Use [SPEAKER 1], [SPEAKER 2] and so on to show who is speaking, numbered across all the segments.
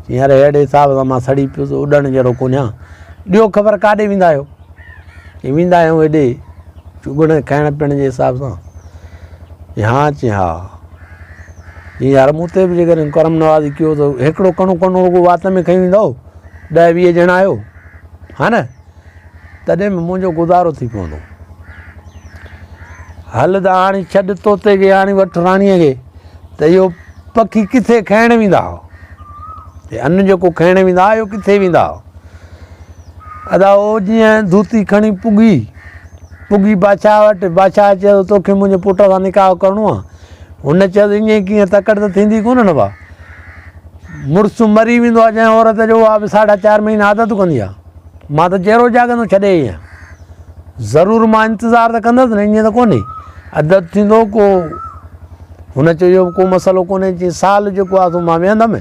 [SPEAKER 1] چيائين يار اهڙي حساب سان مان سڙي پيس، اڏڻ جهڙو ڪونهيان. ڏيو خبر ڪاڏي ويندا آهيو؟ چيائين ويندا آهيون هيڏي چڳڻ کائڻ پيئڻ جي حساب سان. چيائين ها؟ چيائين ها. چيائين يار مون تي به جيڪڏهن ڪرم نوازي ڪيو ته هڪڙو ڪڻو ڪڻو رڳو وات ۾ کڻي ويندؤ، ڏهه 20 ڄڻا آهيو، ها نه؟ تڏهن به منهنجو گذارو ٿي پوندو. هل ته هاڻي ڇڏ طوطي کي، هاڻي وٺ راڻيء کي ته اهو پکي ڪٿي کائڻ ويندا هئا؟ هي ان جيڪو کائڻ ويندا هئا، اهو ڪٿي ويندا هئا؟ ادا او جيئن ڌوتي کڻي پڳي، پڳي بادشاهه وٽ، بادشاهه چيو ته توکي منهنجي پٽ سان نڪاح ڪرڻو آهي. هن چيو ته ائين ڪيئن، تڪڙ ته ٿيندي ڪونه نه ڀاء. مڙس مري ويندو آهي جنهن عورت جو، اها به ساڍا چار مهينا عادت ڪندي آهي. مان ته جيئرو جاڳندو ڇڏي آئي آهيان. ضرور مان انتظار ته ڪندس نه، ائين ته ڪونهي. عدد ٿيندو ڪو. هن چيو اهو به ڪو مسئلو ڪونهي. چيائين سال جيڪو آهي سو مان ويهندم،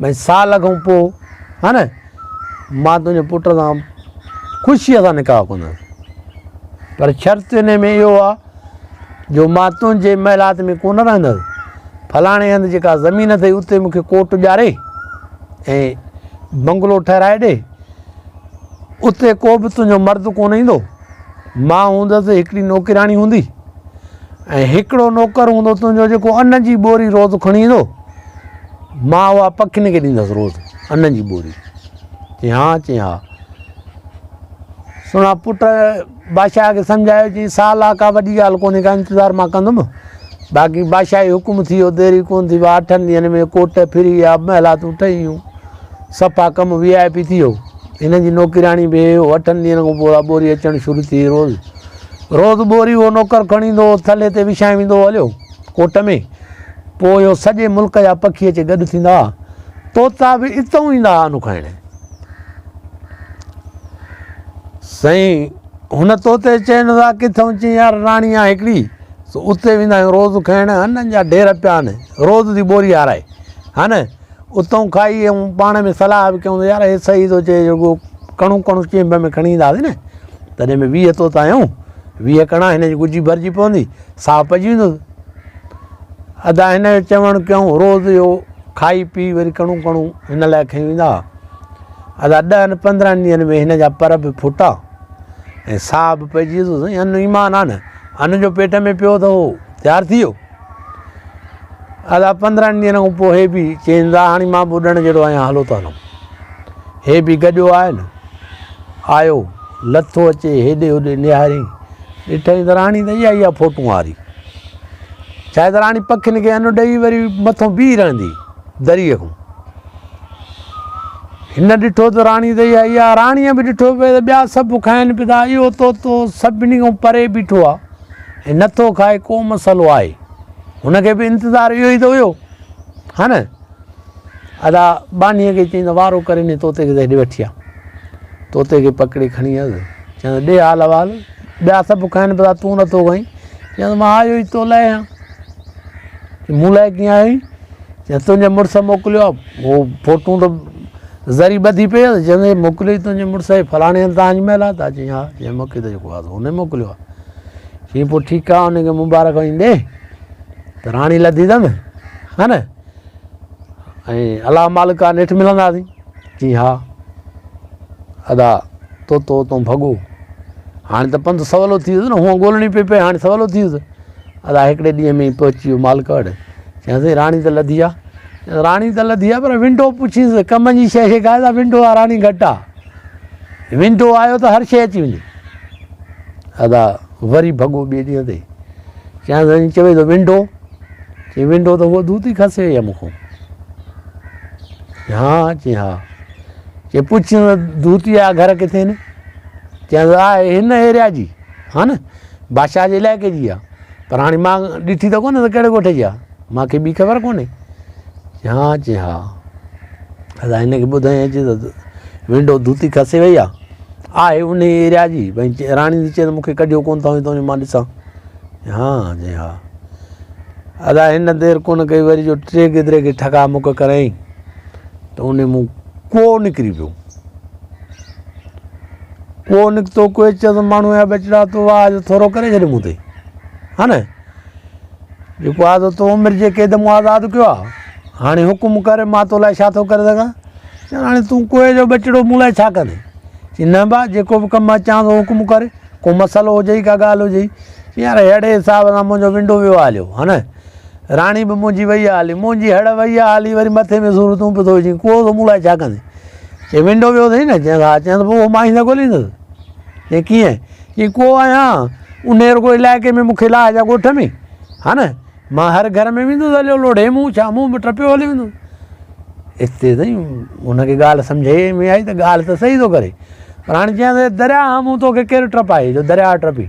[SPEAKER 1] ڀئي سال کان پوء ها نه مان تنهنجي پٽ سان خوشيء سان نڪاح ڪندس. پر شرط ان ۾ اهو آهي جو مان تنهنجي محلات ۾ ڪونه رهندس. فلاڻي هنڌ جيڪا زمين اٿئي اتي مون کي ڪوٽ ڏياري ۽ بنگلو ٺهرائي ڏي. اتي ڪو به تنهنجو مرد ڪونه ايندو. مان هوندس، هڪڙي نوڪرياڻي هوندي ۽ هڪڙو نوڪر هوندو تنهنجو جيڪو ان جي ٻوري روز کڻي ايندو. مان اها پکين کي ڏيندس روز ان جي ٻوري. چيائين ها؟ چيائين ها. سهڻا پٽ بادشاهه کي سمجهايو، چيائين سال آ ڪا وڏي ڳالهه ڪونهي ڪا انتظار مان ڪندم. باقي بادشاهي حڪم ٿي ويو، دير ئي ڪونه ٿي، وا اٺن ڏينهن ۾ ڪوٽ ڦري ويا، محلاتون ٺهي ويون، صفا ڪم وي آء پي ٿي ويو. هن جي نوڪرياڻي به هي اٺن ڏينهن کان پوء اها ٻوري اچڻ شروع ٿي وئي. روز روز ٻوري اهو نوڪر کڻي ايندو هو، ٿلهي تي وڇائي ويندو هو هليو ڪوٽ ۾. پوء اهو سڄي ملڪ جا پکي اچي گڏ ٿيندا هئا. طوطا به اتئون ايندا هئا انو کائڻ. سائين هن طوطي چين ته ڪٿئون؟ چيائين يار راڻي آ هڪڙي، سو اتي ويندا آهيون روز کائڻ، هنن جا ڍير پيا آهن، روز ٿي ٻوري هارائي ها نه. اتئون کائي ۽ پاڻ ۾ صلاح به ڪيون ته يار هي صحيح ٿو چئي، جيڪو ڪڻو ڪڻو چينڀ ۾ کڻي اينداسين نه تڏهن ۾ 20 طوطا آهيون، 20 ڪڻا هن جي ڳجهي ڀرجي پوندي، ساهه پئجي ويندس. ادا هن جو چوڻ ڪيون، روز اهو کائي پي وري ڪڻو ڪڻو هن لاء کڻي ويندا هئا. ادا ڏهن 15 ڏينهن ۾ هن جا پر به ڦٽا ۽ ساهه به پئجي ويس. سائين ان ايمان آ نه، ان جو پيٽ ۾ پيو ته هو تيار ٿي ويو. ادا 15 ڏينهن کان پوء هي به چين ته هاڻي مان به اڏڻ جهڙو آهيان، هلو ته هلون. هي به گڏيو آهي نه، آيو لٿو اچي هيڏي هوڏي نهاريائين، ڏٺائين ته راڻي ته اها اها فوٽون هاري. ڇاهي ته راڻي پکين کي ان ڏئي وري مٿو بيهي رهندي دريء کان. هن ڏٺو ته راڻي ته اها اها، راڻيء به ڏٺو پئي ته ٻيا سڀ کائن پيا ٿا، اهو طوطو سڀني کان پري بيٺو آهي ۽ نٿو کائي، ڪو مسئلو آهي؟ هن کي به انتظار اهو ئي ته هيو، ها نه؟ ادا ٻانهيء کي چيائين ته وارو ڪري انهيء طوطي کي ته هيڏي وٺي آ. طوطي کي پڪڙي کڻي آيس. چيائين ته ڏي حال احوال، ٻيا سڀ کائن پيا ٿا، تون نٿو کائين؟ چيائين ته مان آيو ئي تو لاء آهيان. چيائين مون لاء ڪيئن آيو آهين؟ چيائين تنهنجي مڙس موڪليو آهي. هو فوٽون ته ذري ٻڌي پئي هيس. چيائين ته موڪليو ئي تنهنجي مڙس آهي، فلاڻي هنڌ تان جي محلات آهي. چيائين ها. چيائين مون کي ته جيڪو آهي سو هن موڪليو آهي. چيائين پوء ٺيڪ آهي، هن کي مبارڪ وڃي ڏي ته راڻي لڌي اٿم، ها نه؟ ۽ الله مالڪ آ، نيٺ ملنداسين. چيائين ها. ادا طوطو اتون ڀڳو. هاڻي ته پنڌ سولو ٿي ويس نه، هونء ڳولڻي پئي پئي، هاڻي سولو ٿي ويس. ادا هڪڙي ڏينهن ۾ ئي پهچي ويو مالڪ وٽ. چيائين سائين راڻي ته لڌي آ. چيائين راڻي ته لڌي آ پر ونڊو پڇيس، ڪم جي شيء کي ڪا ونڊو آ، راڻي گهٽ آ. ونڊو آيو ته هر شيء اچي ويندي. ادا وري ڀڳو ٻئي ڏينهن تي. چيائين سائين چوي ٿو ونڊو. چيائين ونڊو ته هوء ڌوتي کسي وئي آ مون کان. ها؟ چيائين ها. چيائين پڇيس ته ڌوتي جا گهر ڪٿي آهن؟ چيائين آهي هن ايريا جي، ها نه بادشاهه جي علائقي جي آ، پر هاڻي مان ڏٺي ته ڪونهي ته ڪهڙي ڳوٺ جي آ، مان کي ٻي خبر ڪونهي. ها؟ چيائين ها. ادا هن کي ٻڌائين اچي ته ونڊو ڌوتي کسي وئي آ، آهي ان ايريا جي. ڀئي راڻي ٿي چئي ته مون کي ڪڍيو ڪونه ٿا وڃي مان ڏسان. ها؟ چيائين ها. ادا هن دير ڪونه ڪئي وري جو ٽي گدري کي ٺڪا مڪ ڪرايائين ته ان مون ڪو نڪري پيو. ڪو نڪتو ڪوئي چيس ماڻهو جا ٻچڙا تو واهه جو ٿورو ڪري ڇڏ مون تي، ها نه جيڪو آ تو عمر جي قيد مون آزاد ڪيو آ، هاڻي حڪم ڪر مان تو لاء ڇا ٿو ڪري سگهان. چيائين هاڻي تون ڪوئي جو ٻچڙو مون لاء ڇا ڪندين؟ چيائين نه ڀاء جيڪو به ڪم اچان ٿو حڪم ڪر، ڪو مسئلو هجئي ڪا ڳالهه هجئي. چيائين يار ههڙي حساب سان منهنجو ونڊو ويو آ هليو ها نه، راڻي به منهنجي وئي آ هلي، منهنجي هڙ وئي آ هلي وري مٿي ۾ سور تون به ٿو وجهين، ڪوئو ته مون لاء ڇا ڪندين؟ چيائين ونڊو ويو اٿئي نه؟ چيائين ها. چيائين ته پوء اهو مان ئي نه ڳوليندس. چيائين ڪيئن؟ چيائين ڪوئو آهيان، انهيء رڳو علائقي ۾ مون کي لاهه جا ڳوٺ ۾ ها نه، مان هر گهر ۾ ويندس هليو لوڙهي مون ڇا مون به ٽپيو هليو ويندس. اتي سائين هن کي ڳالهه سمجهه ۾ آئي ته ڳالهه ته صحيح ٿو ڪري پر هاڻي چيائين ته درياهه مون توکي ڪير ٽپائي جو درياهه ٽپي.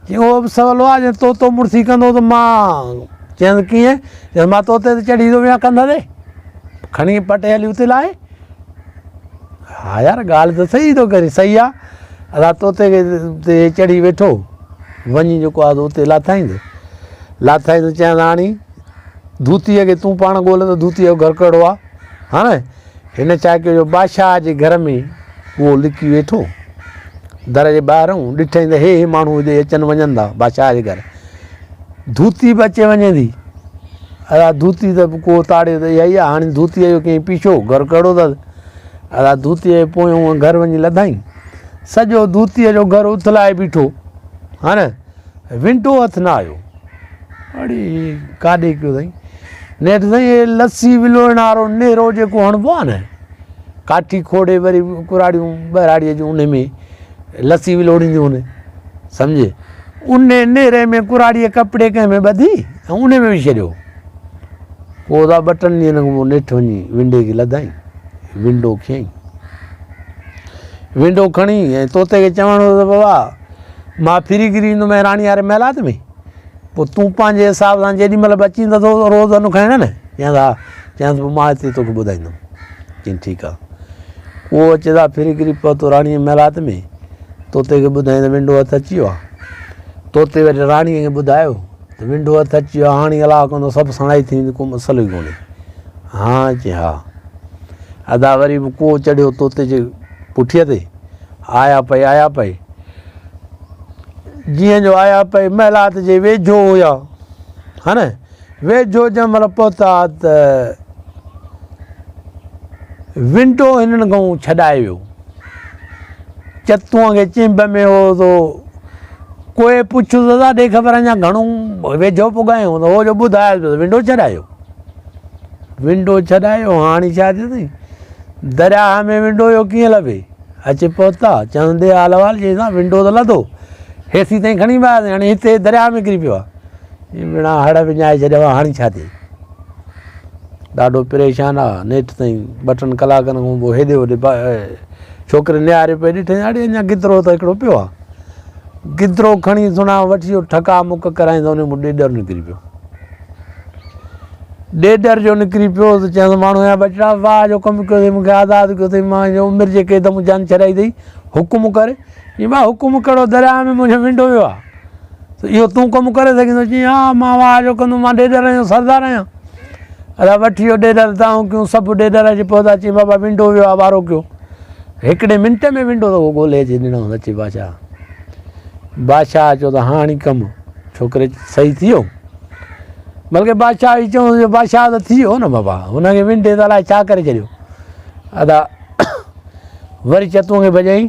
[SPEAKER 1] چيائين اهو به سولو آهي جي طوطو مڙسي ڪندو ته مان چيائين ته ڪيئن؟ چيائين مان طوطي تي چڙهي ٿو ويهان ڪنڌ تي کڻي پٽي هلي اتي لاهي. ها يار ڳالهه ته صحيح ٿو ڪرين صحيح آ. ادا طوطي تي چڙهي ويٺو وڃي جيڪو آ اتي لاٿائينس. لاٿائينس چيائين ته هاڻي ڌوتيء کي تون پاڻ ڳول ته ڌوتيء جو گهر ڪهڙو آ. ها نه هن ڇا ڪيو جو بادشاهه جي گهر ۾ اهو لڪي ويٺو. در جي ٻاهرئون ڏٺائين ته هي هي ماڻهو هتي اچن وڃن ٿا بادشاهه جي گهر. ڌوتي به اچي وڃي ٿي. ادا ڌوتي ته به ڪو تاڙيو ته اها ئي آ. هاڻي ڌوتيء جو ڪيائين پيڇو، گهر ڪهڙو اٿس. ادا ڌوتيء جي پويون گهر وڃي لڌائين. سڄو ڌوتيء جو گهر اٿلائي بيٺو. ها نه ونڊو هٿ نه آيو. اڙي ڪاڏي ڪيو اٿئي. نيٺ سائين هي لسي ولوڙڻ وارو نيرو جيڪو هڻبو آ نه، ڪاٺي کوڙي وري ڪراڙيون ٻهراڙيء جون انهي ۾ لسي ولوڙينديون هن سمجهي. انهي نيري ۾ ڪراڙيء ڪپڙي ڪنهن ۾ ٻڌي ۽ انهي ۾ وجهي ڇڏيو. پوء ادا ٻه ٽن ڏينهن کان پوء نيٺ وڃي ونڊي کي لڌائين. ونڊو کنيائين. ونڊو کڻي ۽ طوطي کي چوڻ لڳو ته بابا مان ڦري گهري ايندومانء راڻي واري محلات ۾. پوء تون پنهنجي حساب سان جيڏي مهل به اچين ته ٿو روز ان کڻڻ نه؟ چيائينس ها. چيائينس پوء مان هتي توکي ٻڌائيندم. چيائين ٺيڪ آ. اهو اچي ٿا ڦري گهري پهتو راڻيء جي محلات ۾. طوطي کي ٻڌائين ته ونڊو هٿ اچي ويو آ. طوطي وري راڻيء کي ٻڌايو ته ونڊو هٿ اچي ويو آ هاڻي الله ڪندو سڀ سڻائي ٿي ويندي ڪو مسئلو ئي ڪونهي. ها چيائين ها. ادا وري به ڪوهه چڙهيو طوطي جي پٺيء تي. آيا پئي آيا پئي. جيئن جو آيا پئي محلات جي ويجهو هيا. ها نه ويجهو جنهن مهل پهتا ته ونڊو هنن کان ڇڏائي ويو. چتونء کي چنب ۾ هو تو ڪوئي پڇيس ته ڏي خبر اڃا گهڻو ويجهو پڳايون ته هو جو ٻڌايس پيو ته ونڊو ڇڏايو. ونڊو ڇڏايو هاڻي ڇا ٿيو اٿئي درياهه ۾ ونڊو اهو ڪيئن لڀي؟ اچي پهتا، چون ڏي حال احوال، چيس ها ونڊو ته لڌو، هيسي تائين کڻي ويا هاڻي هتي درياهه ۾ ڪري پيو آهي. چي ڀيڻا هڙ وڃائي ڇڏيا هئا هاڻي ڇا ٿئي؟ ڏاڍو پريشان آ، نيٺ تائين ٻه ٽن ڪلاڪن کان پوء هيڏي هوڏي ڇوڪري نهاريو پئي ڏٺائين اڙي اڃا گدرو ته هڪڙو پيو آ. گدرو کڻي سڻا وٺي جو ٺڪا مڪ ڪرائين ته ان مان ڏيڏر نڪري پيو. ڏيڏر جو نڪري پيو ته چيائينس ماڻهو جا ٻچڙا واهه جو ڪم ڪيو اٿئي مون کي آزاد ڪيو اٿئي مان جو عمر جي قيد مون جان ڇڏائي اٿئي حڪم ڪر چيائين ڀاء حڪم ڪهڙو درياهه ۾ منهنجو ونڊو ويو آهي ته اهو تون ڪم ڪري سگهين ٿو چيائين ها مان واهه جو ڪندم مان ڏيڏر جو سردار آهيان ادا وٺي ويو ڏيڏر دانهون ڪيون سڀ ڏيڏر اچي پهتا چيائين بابا ونڊو ويو آهي وارو ڪيو هڪڙي منٽ ۾ ونڊو ته ڳولي اچي ڏنائونس اچي بادشاهه بادشاهه چيو ته هاڻي ڪم ڇوڪري صحيح ٿي ويو بلڪه بادشاهه ئي چوندو جو بادشاهه ته ٿي ويو نه بابا هن کي ونڊي ته الائي ڇا ڪري ڇڏيو ادا وري چتون کي ڀڄائين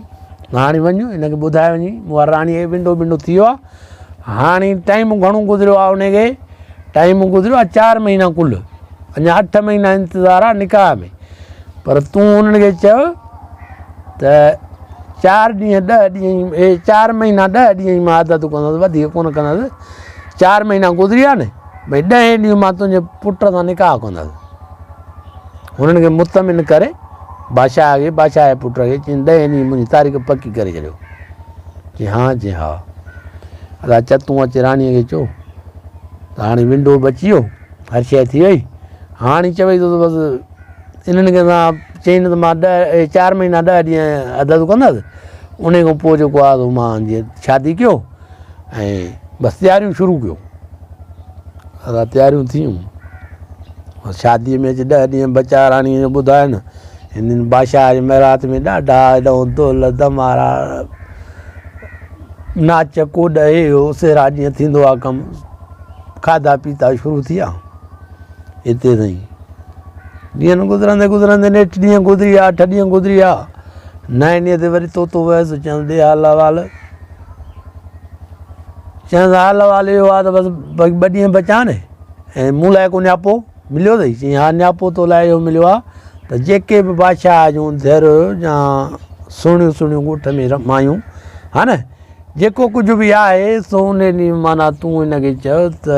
[SPEAKER 1] هاڻي وڃ هن کي ٻڌائي وڃي مون واري راڻي کي ونڊو ٻنڊو ٿي ويو آهي هاڻي ٽائيم گهڻو گذريو آهي ان کي ٽائيم گذريو آهي چار مهينا ڪل اڃا اٺ مهينا انتظار آهي نڪاح ۾ پر تون انهن کي چئو ته چار ڏينهن ڏهه ڏينهن اي چار مهينا ڏهه ڏينهن مان عادت ڪندس وڌيڪ ڪونه ڪندس چار مهينا گذري ويا نه ڀئي ڏهين ڏينهن مان تنهنجي پٽ سان نڪاح ڪندس هنن کي مطمئن ڪري بادشاهه کي بادشاهه جي پٽ کي چين ڏهين ڏينهن منهنجي تاريخ پڪي ڪري ڇڏيو چي ها چي ها ادا چتون اچي راڻيء کي چو ته هاڻي ونڊو بچي ويو هر شيء ٿي وئي هاڻي چوي ٿو ته بس انهن کي مان چئين ته مان ڏهه چار مهينا ڏهه ڏينهن عدد ڪندس ان کان پوء جيڪو آهي سو مان جيئن شادي ڪيو ۽ بس تياريون شروع ڪيو ادا تياريون ٿيون شاديء ۾ اچي ڏهه ڏينهن بچا راڻيء جو ٻڌائن هنن بادشاهه جي محلات ۾ ڏاڍا هيڏانهن دول دمارا ناچ ڪوڏ هي هو سهرا جيئن ٿيندو آهي ڪم کاڌا پيتا شروع ٿي ويا هتي سائين. ڏينهن گذرندي گذرندي نيٺ ڏينهن گذري ويا، اٺ ڏينهن گذري ويا. نائين ڏينهن تي وري طوطو ويس، چيائينس ڏي حال احوال. چيائينس حال احوال اهو آهي ته بس ٻه ڏينهن بچيا آهن ۽ مون لاء ڪو نياپو مليو اٿئي؟ چيائين ها نياپو تو لاء اهو مليو آهي ته جيڪي به بادشاهه جون ڌيئر يا سهڻيون سهڻيون ڳوٺ ۾ مايون ها نه جيڪو ڪجهه به آهي سو ان ڏينهن معنيٰ تون هن کي چئو ته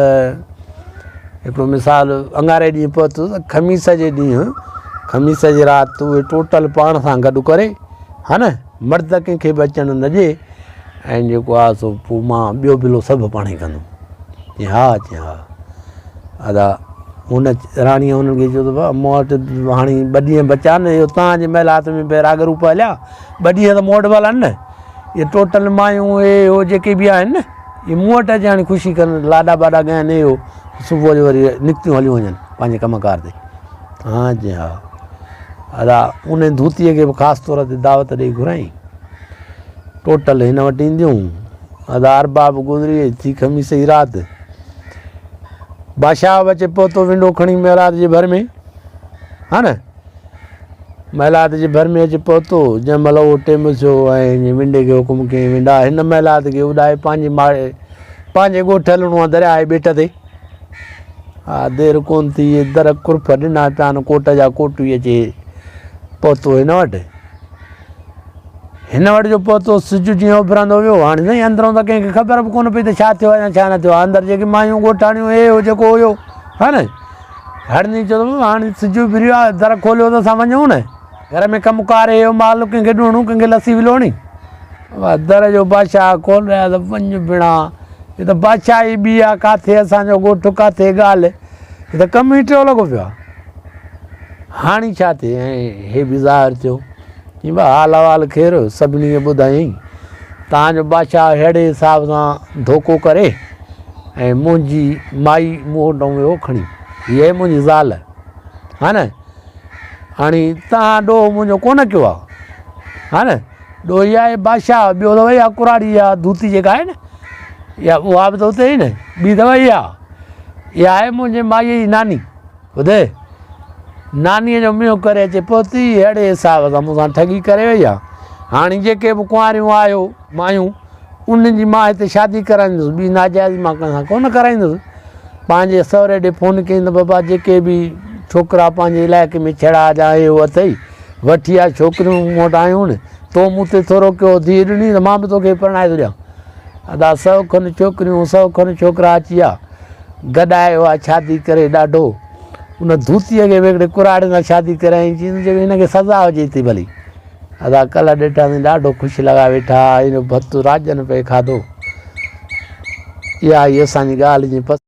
[SPEAKER 1] هڪڙو مثال اڱاري ڏينهن پهتس ته خميس جي ڏينهن خميس جي رات اهي ٽوٽل پاڻ سان گڏ ڪري ها نه مرد ڪنهن کي به اچڻ نه ڏي ۽ جيڪو آهي سو پوء مان ٻيو بلو سڀ پاڻ ئي ڪندم چي ها چي ها ادا هن راڻيء هنن کي چيو ته بابا مون وٽ هاڻي ٻه ڏينهن بچيا آهن اهو توهان جي محلات ۾ پئي راڳ روپ هليا ٻه ڏينهن ته مون وٽ به هلن نه اهي ٽوٽل مايون اهي هو جيڪي به آهن نه اهي مون وٽ اچي هاڻي خوشي ڪن لاڏا ٻاڏا ڳائن اهي هو صبح جو وري نڪتيون هليون وڃن پنهنجي ڪم ڪار تي ها جي ها ادا ان ڌوتيء کي به خاص طور تي دعوت ڏئي گهرائين ٽوٽل هن وٽ اينديون ادا ارباب گذري وئي ٿي خميس جي رات بادشاهه به اچي پهتو ونڊو کڻي محلات جي ڀر ۾ ها نه محلات جي ڀر ۾ اچي پهتو، جنهن مهل اهو ٽيم ٿيو ۽ ونڊي کي حڪم ڪيائين، ونڊا هن محلات کي اڏائي پنهنجي ماڙي پنهنجي ڳوٺ هلڻو آهي درياهه جي ٻيٽ تي. ها دير ڪونه ٿي در ڪرف ڏنا پيا آهن ڪوٽ جا ڪوٽ ئي اچي پهتو هن وٽ. هن وٽ جو پهتو سج جيئن اڀرندو ويو هاڻي سائين اندرون ته ڪنهن کي خبر به ڪونه پئي ته ڇا ٿيو آهي يا ڇا نه ٿيو آهي اندر جيڪي مايون ڳوٺاڻيون هي هو جيڪو هيو ها نه هڙني چيو ته هاڻي سج اڀريو آهي در کوليو ته اسان وڃون نه گهر ۾ ڪم ڪار هيو مال ڪنهن کي ڏوهڻو ڪنهن کي لسي ولوڙڻي در جو بادشاهه کول رهيا ته وڃ ڀيڻا هي ته بادشاهي ٻي آ ڪاٿي اسان جو ڳوٺ ڪاٿي ڳالهه هي ته ڪم ئي ٽيو لڳو پيو آ هاڻي ڇا ٿئي ۽ هي به ظاهر ٿيو چيائين ڀاء حال احوال خير سڀني کي ٻڌايائين تان جو بادشاهه اهڙي حساب سان ڌوڪو ڪري ۽ منهنجي مائي مون وٽان ويو کڻي هيء آهي منهنجي زال ها نه هاڻي تان ڏوهه منهنجو ڪونه ڪيو آهي ها نه ڏوهه هي آهي بادشاهه ٻيو اٿو اها ڪراڙي اها ڌوتي جيڪا آهي نه اها اها به ته اتي ئي نه ٻي اٿو اها اها آهي منهنجي مائيء جي ناني ٻڌ، نانيء جو منهن ڪري اچي پهتي، اهڙي حساب سان مون سان ٺڳي ڪري وئي آ. هاڻي جيڪي به ڪنواريون آهيو، مايون، انهن جي مان هتي شادي ڪرائيندس، ٻي ناجائزي مان ڪنهن سان ڪونه ڪرائيندس. پنهنجي سهري ڏي فون ڪيائين ته بابا جيڪي به ڇوڪرا پنهنجي علائقي ۾ ڇڙا جا اهي هو اٿئي، وٺي آ ڇوڪريون مون وٽ آيون آهن، تو مون تي ٿورو ڪيو ڌيء ڏني ته مان به توکي پرڻائي ٿو ڏيان. ادا سئو کن ڇوڪريون، سئو کن ڇوڪرا اچي ويا. گڏائي اها شادي ڪري ڏاڍو ان ڌوتيء کي به هڪڙي ڪراڙي سان شادي ڪرايائين چيائين ته هن کي سزا هجي ٿي ڀلي ادا ڪلهه ڏٺاسين ڏاڍو خوش لڳا ويٺا هن ڀت راڄن پئي کاڌو اها هئي اسان جي ڳالهه جي پس.